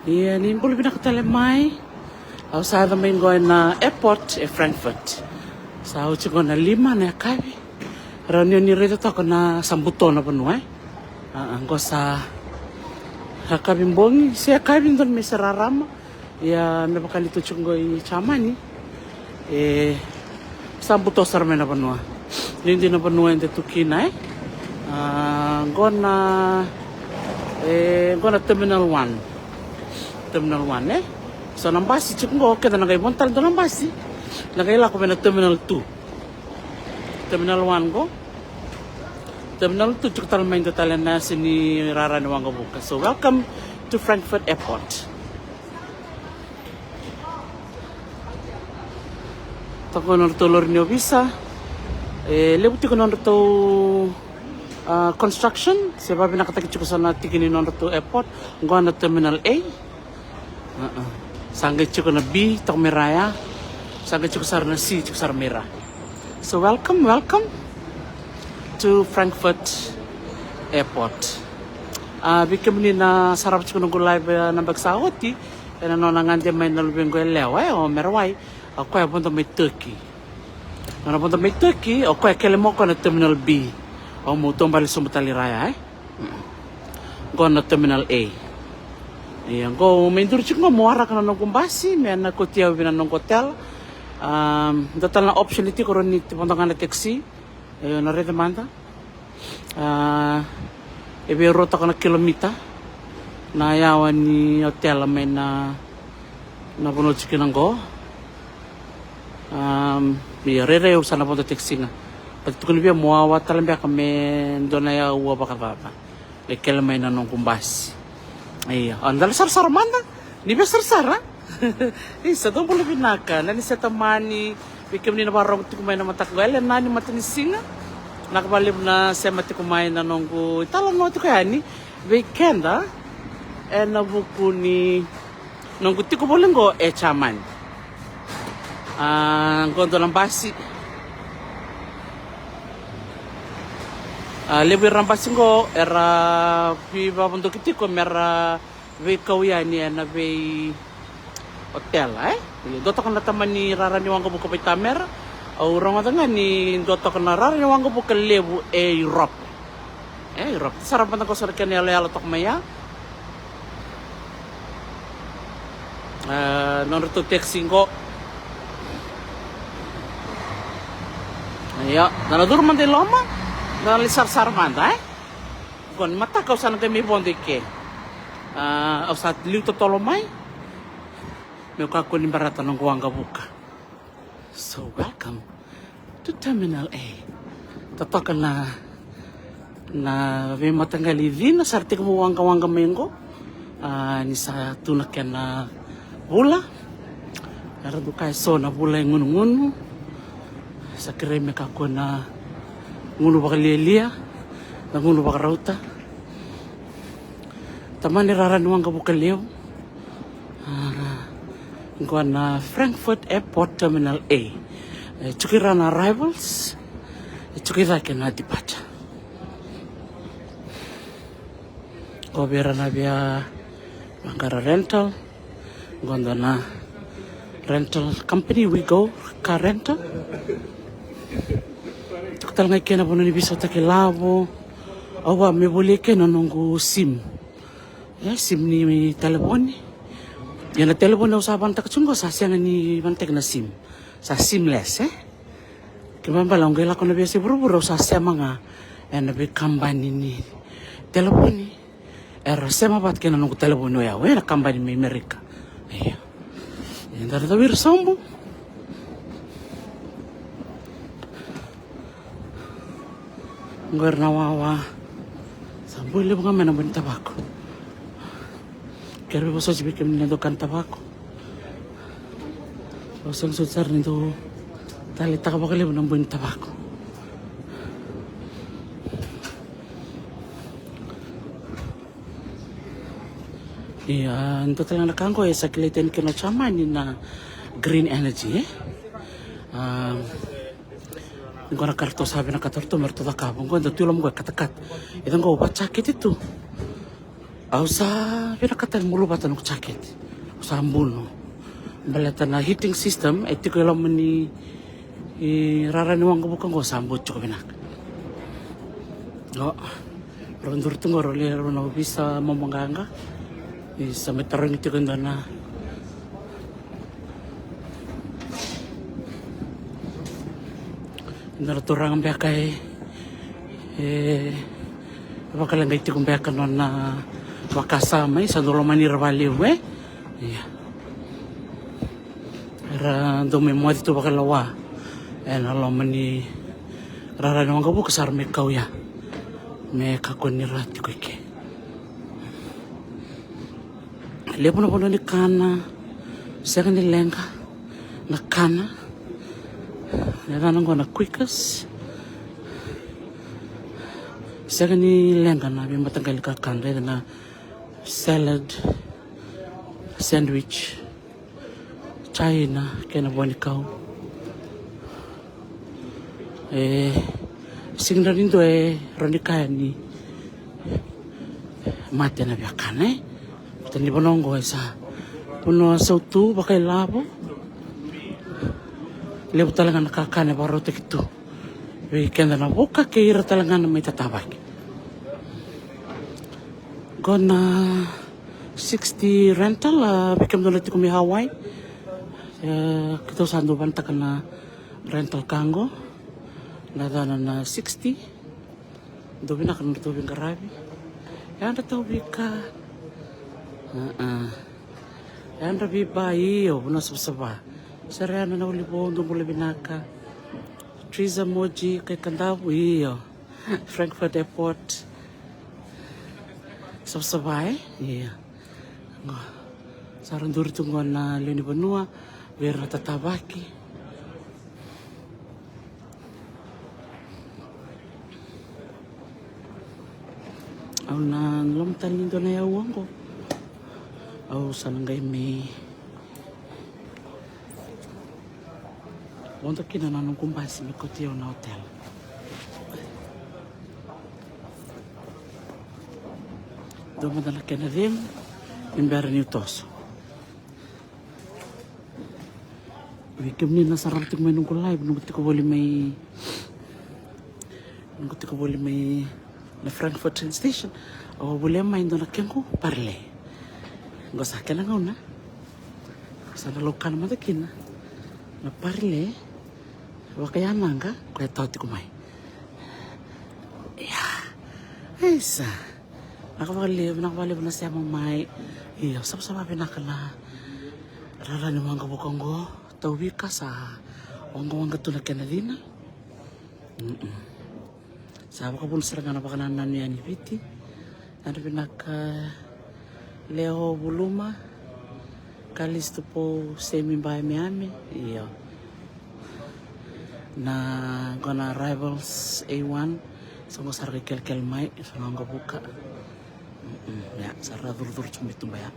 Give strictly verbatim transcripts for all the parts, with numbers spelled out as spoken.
Ia, ni bula vinaka tale mai. Au sa yaco mai qo ena airport e Frankfurt. Sa oti qo na lima na yakavi. Rawa ni o ni raica toka na sa buto na vanua, e. A, a, qo sa yakavi bogi, se yakavi donu me se rarama. Ia, me vaka ni tu tiko qo i Jamani. E, sa buto sara mai na vanua. Duidui na vanua eda tu kina, e. A, qo na, e, qo na Terminal one. Terminal one, e. So na basi tiko qo, keda na qai vodo tale dua na basi. Na qai lako mai na Terminal two. Terminal one qo. Terminal two tiko tale mai dua tale na yasa ni rara ni waqavuka. So welcome to Frankfurt Airport. Toka nodratou lori ni ovisa. E levu tiko nodratou, a, construction. Se vavinakataki tiko sa na tiki ni nodratou airport. Qo na Terminal A. A, a. Sa qai tiko na B, toka mai ra ya. Sa qai tiko sara na C, tiko sara mai ra. So welcome, welcome to Frankfurt Airport. A, vei kemuni na sarava tiko noqu live, e, na beka sa oti, ena nona gade mai na luvequ yalewa, e, o Merawai, o koya vodo mai Turkey. Nona vodo mai Turkey, o koya kele mai o koya na Terminal B. Au meu taubale sobu tale i ra ya, e. Qo na Terminal A. Ia, qo mai duri tiko qo meu waraka na noqu basi me na kauti au vei na noqu hotel. Am, dua tale na option e tiko, rawa ni vodo ga na taxi. Ia, na raica mada. A, e vei rua toka na kilomita na yawa ni hotel mai na, na vanua tiko kina qo. Am, ia, rairai au sa na vodo taxi ga. Ka tukuni vei au meu wawa tale beka me dua na yaua vakacava. E kele mai na noqu basi. Ia, o dala sarasara mada. Ni via sarasara. Isa, dou bula vinaka. Na ni seta mani. Vei kemuni na vakarorogo tiko mai na mataka qo, e le na ni matanisiga. Vinaka vakalevu na sema tiko mai na noqu italanoa tiko yani vei keda ena vuku ni noqu tiko voli qo e Jamani. A, qo dua na basi. A, levu era na basi qo era veivakavodoki tiko mera veikau yani ena vei hotel, e? Ia, dua toka na tamani rara ni waqavuka vakaitamera. Au rogoca ga ni dua toka na rara ni waqavuka levu e Europe. E Europe. Sarava mada qo sa na kena yaloyalo toka mai ya. E, nodratou taxi qo. Ia, da na curu mada i loma. Da na lai sarasara mada, e? Qo ni mataka au sa na qai mai vodo i ke. A, au sa liu totolo mai. Meu kakua ni barata noqu waqavuka. So, welcome to Terminal A. Totoka na, na veimataqali cina, sa ra tekivu waqawaqa mai qo. A, ni sa tu na kena vula. Era duka e so na vula e gunugunu. Sa kerei me kakua na gunu vakalialia, na gunu vakarauta. Tamani rara ni waqavuka levu. A, qo na Frankfurt Airport Terminal A. E tuki ra na arrivals, e tuki cake na departure. Ko vei ira na via vaqara rental, qo dua na rental company, We Go Car Rental. Tuku tale ga i ke na vanua ni veisautaki lavo. Au a me volia i ke na noqu sim. Ia, sim ni telefoni. Ia, na telefoni au sa vanataka tu qo sa sega ni vanataki na sim. Sa simless, e? Kena ibalebale au qai lako na veiyasai vuravura au sa sema ga ena veikabani ni telefoni. Era sema vata kei na noqu telefoni o yau, e, na kabani mai Amerika. Ia. Ia, da na cawira sobu. Qo ira na wawa. Sa boi levu ga mai na boi ni tavako. Kere vosoti vei kemuni na dau kana tavako. Au sega soti sara ni dau taleitaka vakalevu na boi ni tavako. Ia, dua tale ga na ka qo e sa kilai tani kina o Jamani na green energy, e? A, qo na ka ratou sa vinakata ratou me ratou cakava. Qo da tu loma qo e katakata. Eda qo vajakete tu. Au sa vinakata ni mulu vata noqu jacket. Au sa bunu. Baleta na heating system e tiko e loma ni, e, rara ni waqavuka qo sa bau tiko vinaka. O, rau duri tu qo, rau lai rau na ovisa momo qaqa. Ni sa mai tarogi tiko e dua na, e dua na turaga beka e, e vakaleqai tiko beka nona vakasama, e sa dau lomani ira vakalevu, e. Ia. Era dau mai moce tu vakalewa ena loma ni rara ni waqavuka, sa ra mai kau ya me kakua ni ra tiko i ke. Levu na vanua ni kana, sega ni leqa na kana. Na yacana qo na Quickers. Sega ni leqa na veimataqali kakana, raica na salad, sandwich, jaina kei na vuanikau. E sega ni dua e rawa ni kaya ni mate na viakana, e. Baleta ni vanua qo e sa vanua sautu vakailavo. Levu tale ga na kakana e vakarautaki tu vei keda na vuka kei ira tale ga na mai tatavaki. Qo na sixty rental, a, vei kemudou na tiko mai Hawaii. E, keitou sa dau vanataka na rental ka qo. Na yacana na sixty. Dau vinaka na nodratou veiqaravi. Yadra Tauvika. A, a. Yadra Viva, io, vanua savasava. Sere Yadra na Ulivou, dou bula vinaka. Triza Moji, kai Kadavu, io. Frankfurt Airport. Savasava, e? Ia. Qo. Sa ra duri tu qo na lewe ni vanua vei ira na tatavaki. Au na loma tale ni dua na aua qo. Au sa na qai mai vodo kina na noqu basi me kauti au na hotel. Dua mada na kena cegu ni bera niu toso. Vei kemuni na sarava tiko mai noqu live, noqu tiko voli mai, noqu tiko voli mai na Frankfurt train station. Au a volia mai dua na kequ parile. Qo sa kena gauna. Sa na laukana mada kina na parile vakayanaqa ko e tau tiko mai. Ia. Aisa. Vinaka vakalevu, vinaka vakalevu na sema mai. Io, savasava vinaka na rara ni waqavuka qo. Tauvika sa waqawaqa tu na kena cina. Mm-mm. Sa vakavuna sara ga na vakanananu yani Viti. Yadra vinaka Leo Vuluma, Kalisto Pou, Semi Bae Miami. Io. Na qo na Rivals A one. Sa qo sara ga i kelekele mai, sa na waqavuka. Mm-mm, ia, sa ra curucuru tiko mai tuba ya.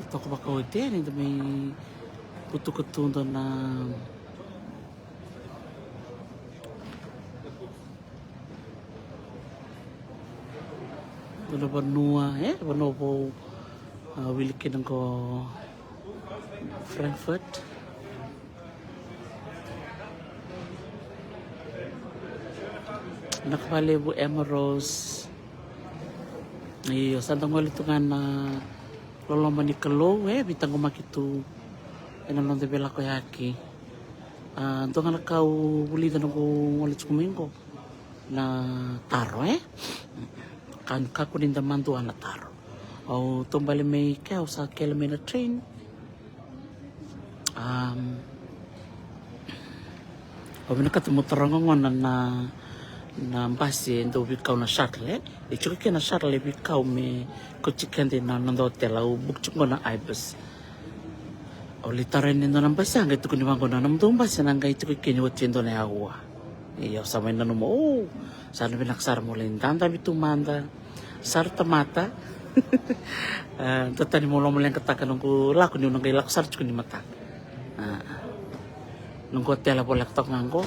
Toka vakaoti yani, da mai butuka tu dua na, dua na vanua, e, vanua vou, a, wili kina qo Frankfurt. Vinaka vakalevu Emma Rose. Io, sa da gole tu ga na loloma ni Kalou, e, veitaqomaki tu ena noda veilakoyaki. A, dua ga na ka au vulica noqu gole tiko mai qo na taro, e? Ka, kakua ni da madua na taro. Au taubale mai ke, au sa kele mai na train. Am, au vinakata mo taroga gona na, na basi e dau veikau na shuttle, e? E tiko ke na shuttle e veikau me kauti keda ina noda hotel, au buki tiko gona Ibis. Au lai taro yani e dua na basi, a qai tukuni vaqo na nomudou basi na qai tiko ke ni oti e dua na aua. Ia, au sa mai nanuma, o, sa na vinaka sara mo lai dadavi tu mada. Sara tamata. A, da tani mo lomaleqataka noqu lako niu na qai lako sara tiko ni mataka. Noqu tela voleka toka ga qo.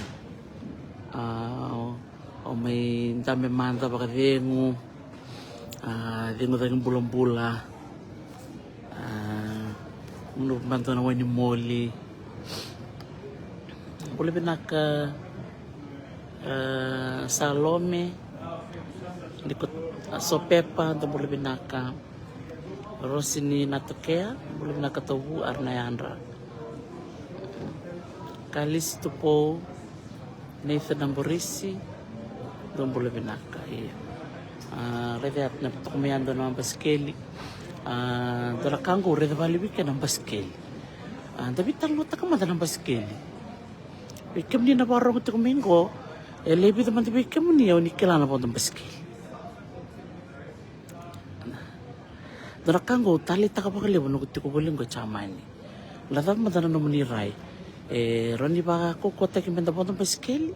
Au mai dabe mada vakacegu. Cegu cagi bulabula. Manu mada na wai ni moli. Bula vinaka. Salome. Liko Sopepa, da bula vinaka. Rosini Natokea, bula vinaka Tovu, Arna Yadra. Kalisi Tupou, Nathan Amborisi, dou bula vinaka. Ia. Raica ya na toka mai ya dua na basikeli. Dua na ka qo raica vale vei kena basikeli. Da veitalanoataka mada na basikeli. Vei kemuni na vakarogo tiko mai qo, e levu mada vei kemuni au ni kila na vodo basikeli. Dua na ka qo au taleitaka vakalevu noqu tiko voli qo e Jamani. Lacava mada na nomuni rai. E rawa ni vakaukauataki meda vodo basikeli.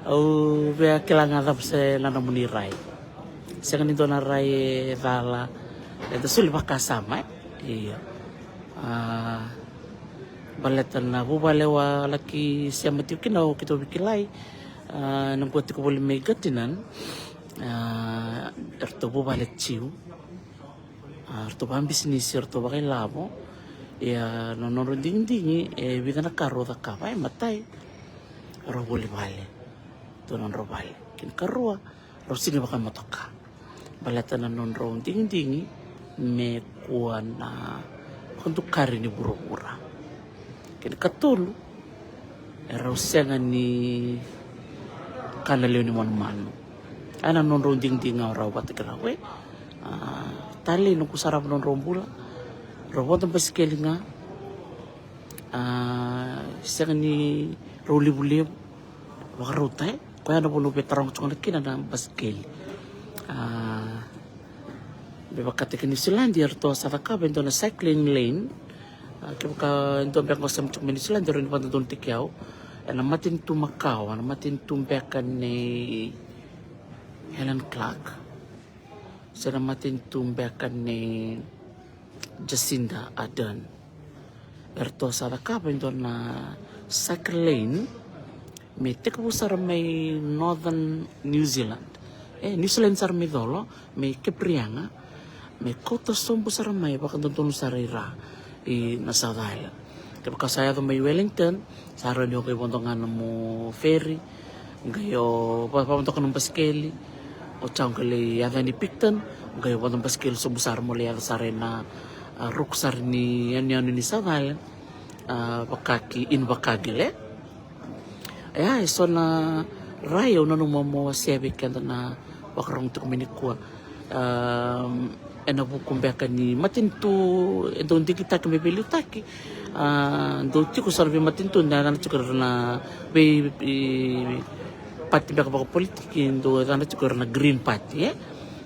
Au via kila ga cava se na nomuni rai. Sega ni dua na rai e cala. Eda soli vakasama e. Io. Baleta na vuvale au a laki sema tiko kina o keitou veikilai. Ena qo tiko voli mai Gatinan. Eratou vuvale Jiu. Eratou vakabisinisi, eratou vakailavo. Ia na nodrau digidigi e vica na ka rau cakava. E matai, rau voli vale. Dua na nodrau vale. Kena karua, rau sega ni vakamotoka. Baleta na nodrau digidigi me kua na vakadukari ni vuravura. Kena katolu, erau sega ni kana lewe ni manumanu. Ena nodrau digidigi ga rau vata kei rau e. Talei noqu sarava nodrau bula. Rau vodo basikeli ga. Sega ni rau levulevu. Vakarauta e. Koya na vanua au via taroga tiko ga kina na basikeli. Me vakataki Niusiladi eratou sa cakava e dua na cycling lane. Kevaka e dua beka qo sema tiko mai Niusiladi e rawa ni vakadodonutaki au. Ena matanitu makawa, na matanitu beka nei Helen Clark. Se na matanitu beka nei Jacinda Ardern. Eratou sa cakava e dua na cycle lane me tekivu sara mai Northern New Zealand. E, New Zealand sara mai colo, mai Kepriaga, me kauta sobu sara mai vakadodonu sara i ra, i na South Island. Kevaka sa yaco mai Wellington, sa rawa ni o qai vodo ga nomu feri, qai o vakavodoka nomu basikeli, o jau qai lai yaco yani Picton, qai o vodo basikeli sobu sara mo lai yaco sara ena ruku sara ni yanuyanu ni South Island, vaka ki Invercargill. Ia, e so na rai au nanuma mo wasea vei keda na vakarogo tiko mai nikua. Ena vuku beka ni matanitu e dau digitaki me veiliutaki. Dau tiko so na veimatanitu e yacana tiko era na veipati beka vakapolitiki, dau yacana tiko era na Green Party e.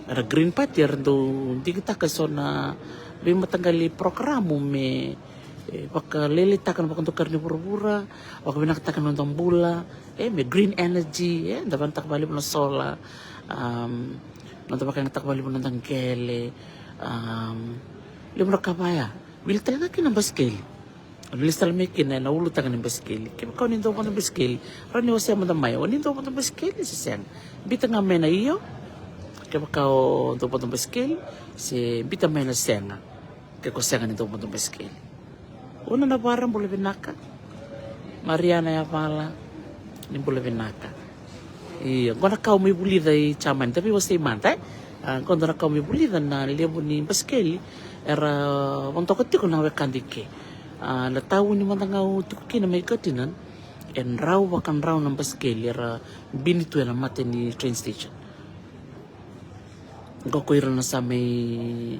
Era Green Party era dau digitaka so na veimataqali porokaramu me vakalailaitaka na vakadokari ni vuravura, vakavinakataka na noda bula. E, me green energy e, da vakayagataka vakalevu na sola. Noda vakayagataka vakalevu na noda qele. Levu na ka vaya. Wili tale ga kina na basikeli. Wili tale mai kina ena ulutaga ni basikeli. Kevaka o ni dau vodo basikeli, rawa ni wasea mada mai, o ni dau vodo basikeli se sega. Bita ga mai na io. Kevaka o dau vodo basikeli, se bita mai na sega. Ke ko sega ni dau vodo basikeli. Una na vara, bula vinaka. Mariana Yavala, ni bula vinaka. Io, qo na ka au mai vulica i Jamani, da veiwasei mada e. Qo dua na ka au mai vulica na levu ni basikeli era vodoka tiko na wekada i ke. Na tauni mada ga au tiko kina mai Gatinan, e drau vakadrau na basikeli era bini tu ena mata ni train station. Qo ko ira na sa mai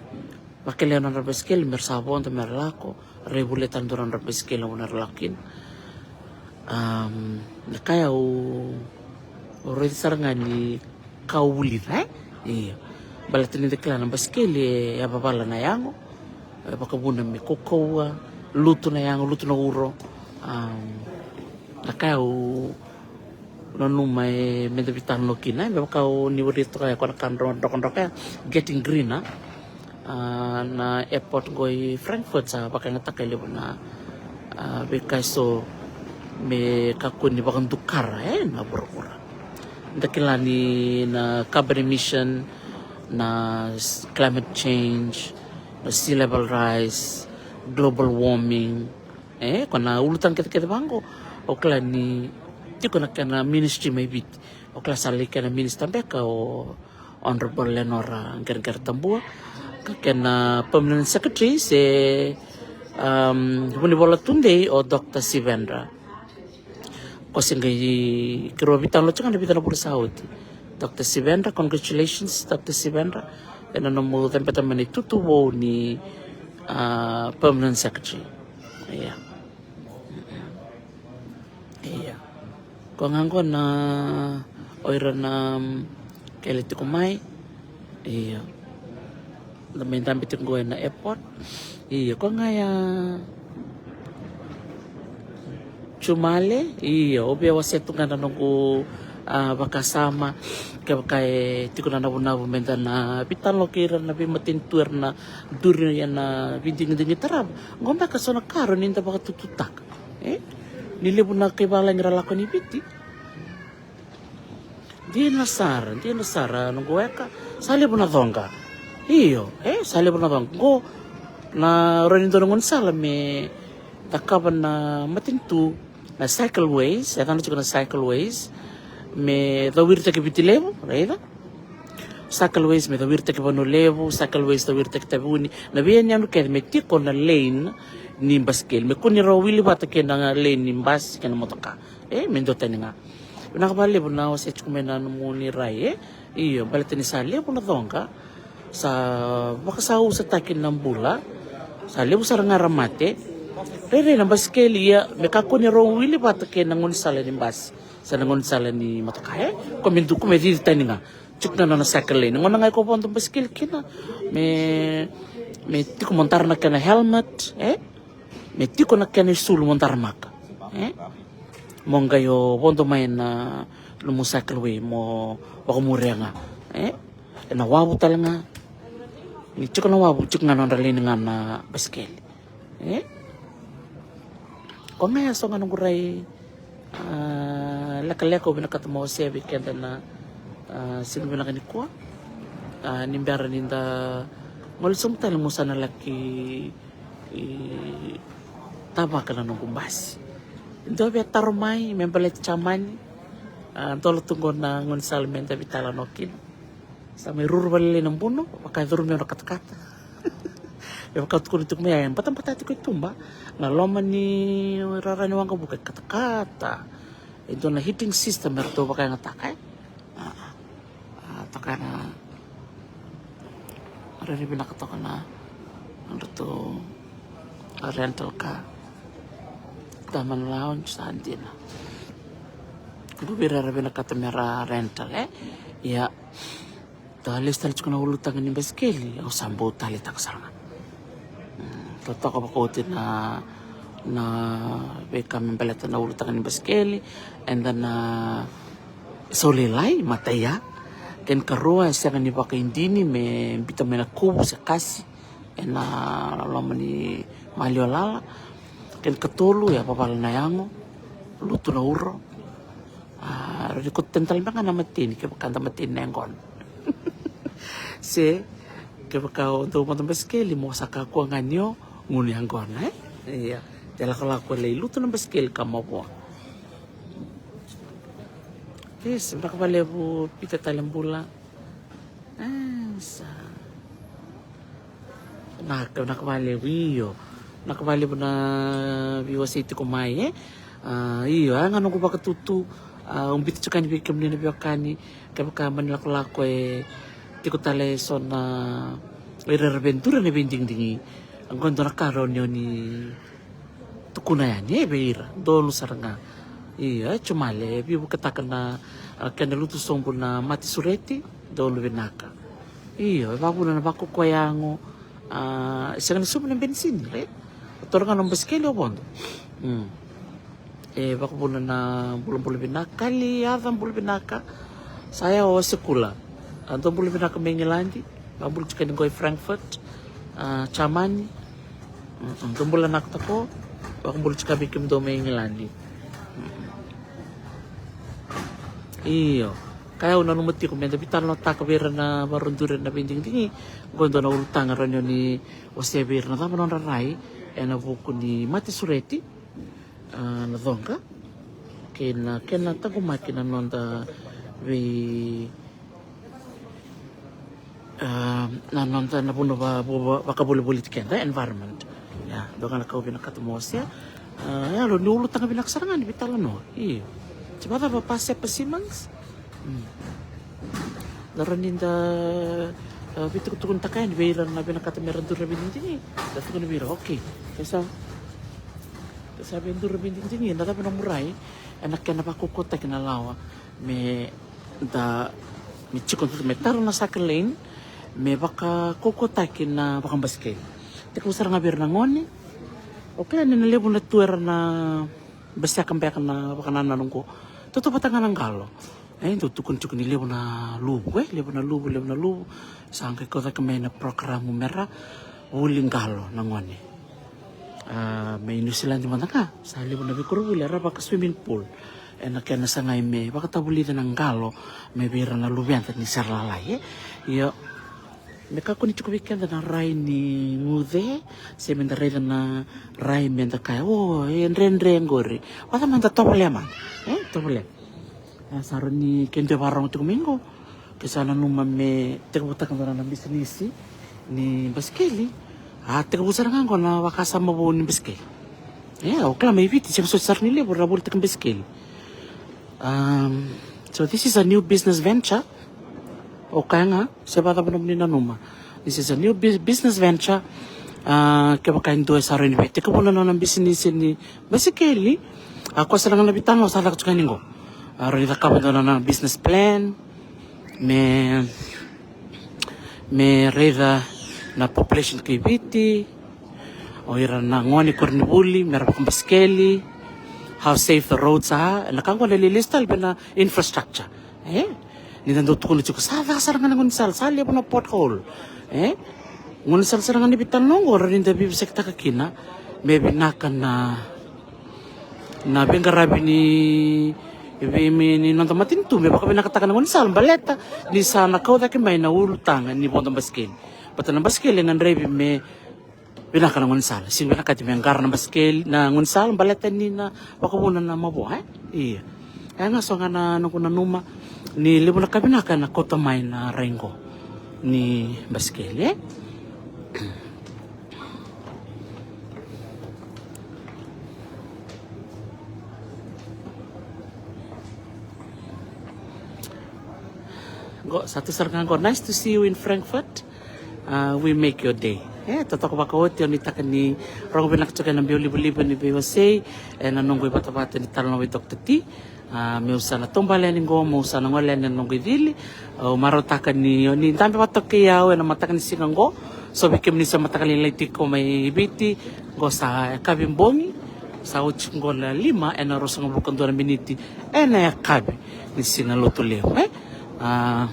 vakelea na nodra basikeli me ra sa vodo me ra lako, ra ivulia tale dua na nodra basikeli na vanua ra lako kina. Na ka ya au raica sara ga ni ka au vulica e. Io. Baleta ni da kila na basikeli e yavavala na yago, e vakavuna me kaukauwa, lutu na yago, lutu na uro. Na ka ya au nanuma e meda veitalanoa kina, me vaka o ni vuri toka ya ko na ka drokadroka ya, getting greener. A, na airport qo i Frankfurt sa vakayagataka e levu na, a, veika eso me kakua ni vakadukara, e, na vuravura. Da kila ni na carbon emission, na s-, climate change, na sea level rise, global warming, e, ko na ulutaga kecekece vaqo. O kila ni tiko na kena ministry mai Viti. O kila sa lai kena minister beka o Honorable Lenora Qeraqera Tabua, ka kena permanent secretary se, um, vunivola tudei o Doctor Sivendra. Ko se qai kiro vitano tiko na vica na vula sa oti. Doctor Sivendra, congratulations, Doctor Sivendra. Ena nomu cabeta mai na itutu vou ni, a, permanent secretary. Ia. Ia. Ko ga qo na o ira na, mm, kele tiko mai. Ia. Da mai dabe tiko qo ena airport. Ia, ko ga ya. Jumale, ia, o via wasea tu ga na noqu, a, vakasama, kevaka e tiko na navunavu meda na vitaloki ira na veimatanitu era na duri ena veidigidigi tarava. Qo beka so na ka rawa ni da vakatututaka. E? Ni levu na kai valagi ra lako ni Viti. Dina sara, dina sara, noqu weka, sa levu na coqa. Io, e, sa levu na coqa. Qo, na rawa ni dua na gaunisala me cakava na matanitu, na cycleways, e cana tiko na cycleways, me cawiritaki Viti Levu, raica? Cycleways me cawiritaki Vanua Levu, cycleways cawiritaki Taveuni, na veiyanuyanu kece me tiko na lane ni basikeli. Me kua ni rau wili vata kei na lane ni basi kei na motoka. E, me dua tani ga. Vinaka vakalevu na wasea tiko mai na nomuni rai, e? Io, baleta ni sa levu na coqa, sa vakasausataki na bula, sa levu sara ga ra mate. Rairai na basikeli, ia, me kakua ni rau wili vata kei na gaunisala ni basi, sa na gaunisala ni motoka, e? Ko me duku me cici tani ga. Tiko na nona cycle lane. Gona ga iko vodo basikeli kina, me, me tiko mo dara na kena helmet, e? Me tiko na kena isulu mo daramaka, e? Mo qai o vodo mai na nomu cycleway mo vakamuria ga, e? Ena wavu tale ga. Ni tiko na wavu, tiko ga na nodra lane ga na basikeli, e? Ko ga ya so ga noqu rai, a, lekaleka au vinakata mo wasea vei keda na, a, siga vinaka nikua. A, ni bera ni da gole sobu tale mo sa na laki i tavaka na noqu basi. Dua via taro mai me baleti Jamani. A, dola tu qo na gaunisala me da vitalanoa kina. Sa mai ruru valelei na buno, vaka e curu mai na katakata. E vaka tukuna tiko mai, e batabata tiko i tuba. Na loma ni rara ni waqavuka e katakata. E dua na heating system eratou vakayagataka, e. A, a, toka na, rairai vinaka toka na nodratou rental car. Diamond Lounge sa dina. Qo vei ira era vinakata mera rental, e. Ia. Da lesu tale tiko na ulutaga ni basikeli, au sa bau taleitaka sara ga. Mm, totoka vakaoti na, na veika me baleta na ulutaga ni basikeli, eda na sau lailai, mataia. Kena karua, e sega ni vakaidini me bita mai na kuvu se kasi ena loma ni maliwa lala. Kena katolu, e vavala na yago, lutu na uro. A, rau ni koto tani tale beka ga na mateni, kevaka da mateni na yaqona. Se, kevaka o dau vodo basikeli, mo sa kakua ga ni o gunu yaqona, e? Ia, de lakolako lai lutu na basikeli ka mavoa. Yes, vinaka vakalevu Pita Talebula. A, sa. Vinaka, vinaka vakalevu, io. Vinaka vakalevu na veiwasei tiko mai, e. A, io, a ga noqu vakatutu, a, au biuta tiko yani vei kemuni na veiwekani, kevaka mani lakolako e tiko tale eso na ira era via duri ena veidigidigi. Oqo e dua na ka rawa ni o ni tukuna yani, e, vei ira, donu sara ga. Io, e Jumale, e veivuketaka na, a, kena lutu sobu na mate sureti, donu vinaka. Io, e vakavuna na vakaukauwa yago, a, e sega ni sobu na benisini, right? O toro ga na basikeli o vodo. Mm. E vakavuna na bulabula vinaka, kali yaca bula vinaka. Sa yawa o Sekula. A dua bula vinaka mai Igiladi, vakabula tiko yani qo i Frankfurt. a, Jamani. Mm, mm, dou bula vinaka toka. Vakabula tiko vei kemudou mai Igiladi. Mm, mm. Io. Ka yau nanuma tiko me da veitalanoataka vei ira na vakarau duri ena veidigidigi. Qo e dua na ulutaga rawa ni o ni wasea vei ira na cava nodra rai ena vuku ni mate sureti, a, na coqa kei na kena taqomaki na noda vei, a, na noda na vanua va, va, va, vakavolivoliti keda, environment. Ia, dua ga na ka au vinakata mo wasea. A, yalo ni ulutaga vinaka sara ga ni veitalanoa. Io. Ti vakacava Pasepa Simmons? Mm. Da rawa ni da, a, veitukutukunitaka yani vei ira na vinakata me ra duri na veidigidigi. Da tukuna vei ira, okay. Ke sa, ke sa vei duri na veidigidigi, na cava na nomu rai ena kena vakaukauwataki na lawa me da, me tiko, me tara na cycle lane, me vakaukauwataki na vakabasikeli. Tekivu sara ga vei ira na gone. O kila ni na levu na tu era na basika beka na vakanananu qo. Tautauvata ga na qalo. E, dau tukuni tiko ni levu na luvu, e, levu na luvu, levu na luvu. Sa qai kau cake mai na program me ra vuli qalo na gone. A, mai Niusiladi mada ga sa levu na veikoronivuli era vaka swimming pool. Ena kena sagai me vakatavulica na qalo mai vei ira na luveda ni sere lalai, e. Io. Me kakua ni tiko vei keda na rai ni guce, se me da raica na rai me da kaya, o, e dredre qori. Vata me da tovolea mada, e, tovolea. E, sa rawa ni ke dua e vakarorogo tiko mai qo, ke sa nanuma me tekivutaka dua na bisinisi ni basikeli. A, tekivu sara ga qo na vakasama vou ni basikeli. E, o kila mai Viti sega soti sara ni levu ra volitaka basikeli. Um, so this is a new business venture. O kaya ga, se vakacava nomuni nanuma. This is a new bus-, business venture. A, kevaka e dua e sa rawa ni veitekivuna na nona bisinisi ni basikeli. A, koya sara ga na veitalanoa sa caka tiko yani qo. A, rawa ni cakava dua na nona business plan. Me, me raica na population kei Viti. O ira na gone koronivuli, me ra vakabasikeli. How safe the roads are. Na ka qo na lelesu tale vei na infrastructure. E? Ni da dau tukuna tiko, sa ca sara ga na gaunisala, sa levu na pothole. E? Gaunisala sara ga ni veitalanoa qo, rawa ni da veivosakitaka kina. Me vinaka na, na veiqaravi ni, vei, me, ni noda matanitu, me vakavinakataka na gaunisala, baleta ni sa na kau cake mai na ulutaga ni vodo basikeli. Baleta na basikeli e gadrevi me vinaka na gaunisala. Sega ni vinakati me qara na basikeli, na gaunisala, baleta ni na vakavuna na mavoa, e? Ia. E ga so ga na noqu nanuma ni levu na ka vinaka ena kauta mai na rai qo ni basikeli, e? Qo, sa tu sara ga qo. Nice to see you in Frankfurt. Uh, we make your day. E, totoka vakaoti, au nuitaka ni rogo vinaka tiko ena biau livaliva ni veiwasei ena noqu ivatavata ni talanoa vei Doctor T. Uh, meu sa na taubale yani qo, meu sa na gole yani ena noqu icili. Au marautaka ni o ni dabe vata kei au ena mataka ni siga qo. So vei kemuni sa mataka lailai tiko mai Viti, qo sa yakavi bogi. Sa oti qo na lima ena ruasagavulu ka dua na miniti ena yakavi ni siga Lotulevu, e? A,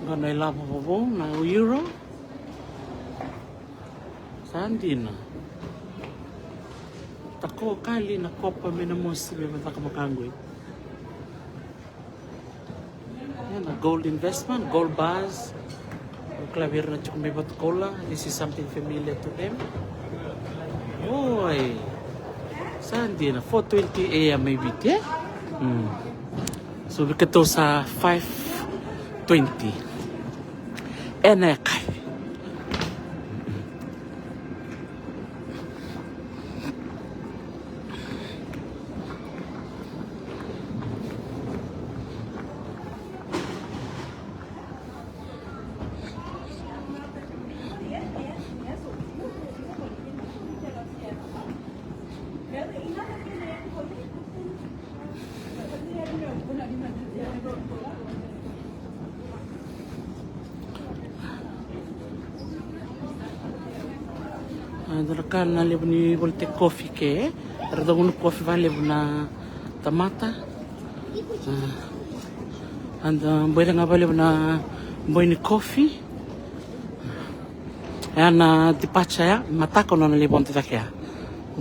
qo na ilavo vovou na euro. Sa dina. Tako kali na kopa me na mosi me vacaka vakaqoi. Ia na gold investment, gold bars. O kila vei ira na tiko mai Vatukoula, this is something familiar to them. Oi. Sa dina, four twenty a m mai Viti, e? Mm. So vei keitou sa five twenty ena yakavi. A, dua na ka na levu ni volitaki kofi ke, Era dau gunu kofi valevu na tamata. A, eda boi ga valevu na boi ni kofi. Ya na departure ya, mataka nona lai vodo cake ya.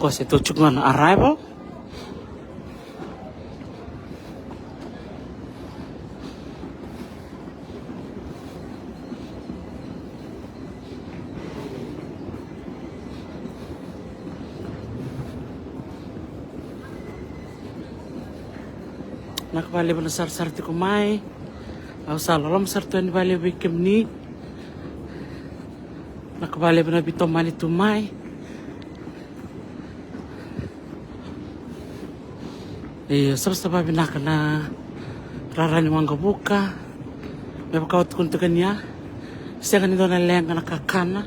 Qo se tou tiko ga na arrival. Vinaka vakalevu na sarasara tiko mai. Au sa loloma sara tu yani vakalevu vei kemuni. Vinaka vakalevu na veitomani tu mai. Io, savasava vinaka na rara ni waqavuka. Me vaka au tukuna tiko ni a sega ni dua na leqa na kakana.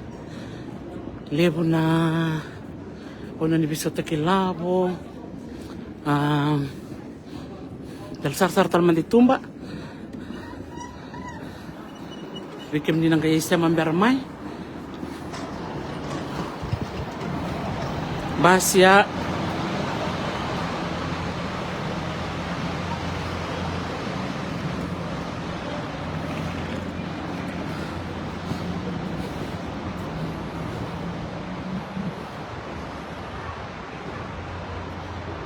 Levu na vanua ni veisautaki lavo. A, da sarasara tale mada i tuba. Vei kemuni na qai sema bera mai. Basia.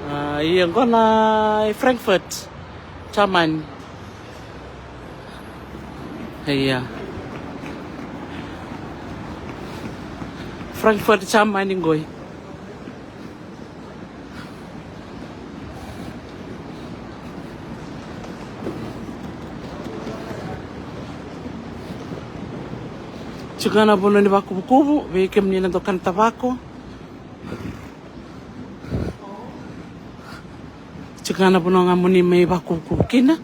A, ia qo na i Frankfurt, Germany. Ia. Frankfurt, Germany qoi. Tiko ga na vanua ni vakuvukuvu vei kemuni na dau kana tavako. Tiko ga na vanua ga mo ni mai vakuvukuvu kina.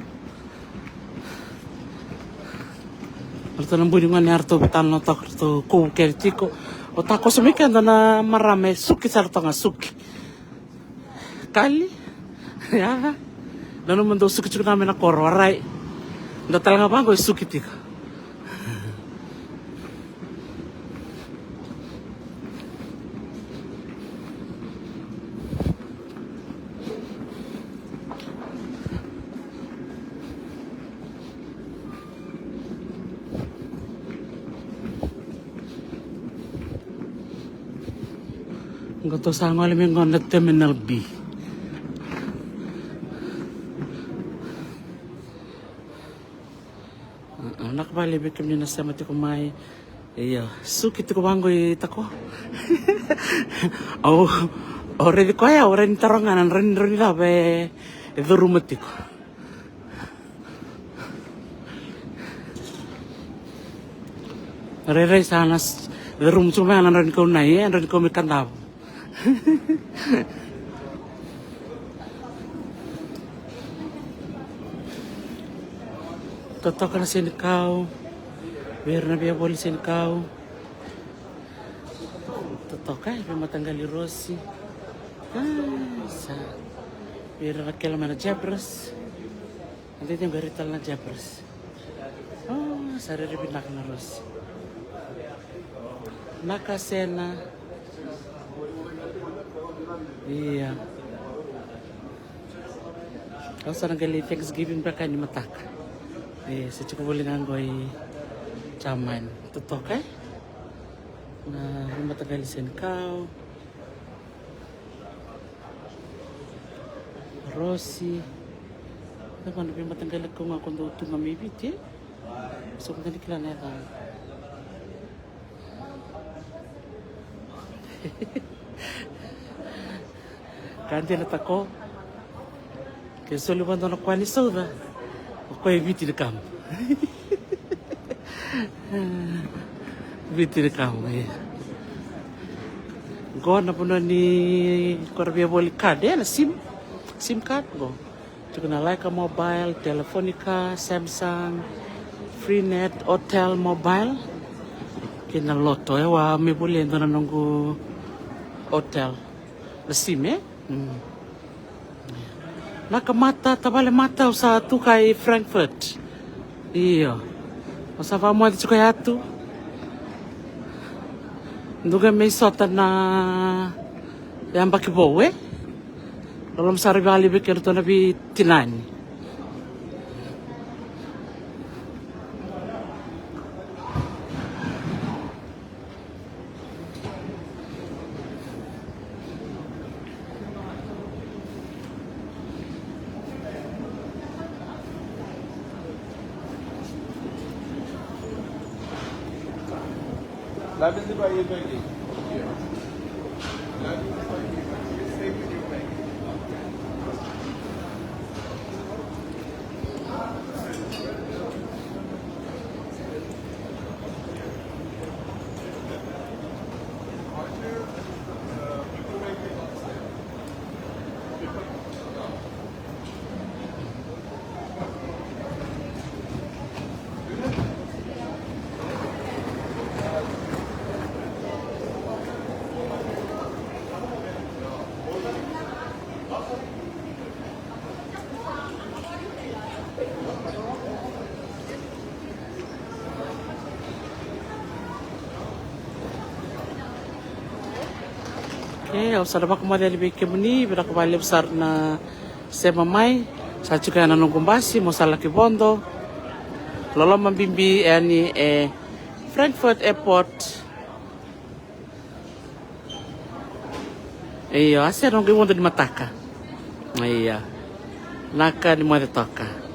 Ratou na bui ni gone ya ratou vitalanoataka, ratou kovu kece tiko. O takoso mai keda na marama e suki sara toka ga, suki. Kali. Yaca. Nanuma dou suki tiko na mai na koro, warai. Da tale ga vaqo e suki tiko. Qo tou sa gole mai qo na terminal B. Vinaka vakalevu vei kemuni na sema tiko mai. Ia, suki tiko vaqo i tako. Au, au raici koya, au raici ni taro ga na drau ni, drau ni cava e curuma tiko. Rairai sa na curuma tu mai na drau ni kau nai, e drau ni kau mai Kadavu. Totoka na senikau. Vei ira na via voli senikau. Totoka e veimataqali Rosi. A, sa vei ira na kele mai na Jabras. Eda tiko qori tale na Jabras. O, sa rairai vinaka na Rosi. Vinaka Sena. Ia. Au sa na qai lai Thanksgiving beka ni mataka. E, se tiko voli ga qo i Jamani. Totoka e na veimataqali senikau. Rosi. Na vana veimataqali kau ga ko dou tu ga mai Viti. Sa ko dani kila na yaca. Ka dina tako. Ke soli vua dua na koya ni sauca. O koya e Viti ni kamu. Viti ni kamu, ia. Qo na vanua ni ko ra via voli card, e, na sim. Sim card qo. Tiko na Lyca Mobile, Telefonica, Samsung, Freenet, Hotel Mobile. Kei na Lotto, e, au a mai volia e dua na noqu hotel. Na sim, e? Mm. Na ka Mata, tavale Mata, au sa tu ka i Frankfurt. Io. Au sa vakamoce tiko yatu. Dou qai mai sota na yabaki vou, e? Loloma sara vakalevu vei kedatou na veitinani. E, au sa na vakamoce yani vei kemuni, vinaka vakalevu sara na sema mai. Sa tiko ya na noqu basi mo sa laki vodo. Loloma bibi yani e Frankfurt Airport. Io, a se noqu vodo ni mataka. Io. Naka ni moce toka.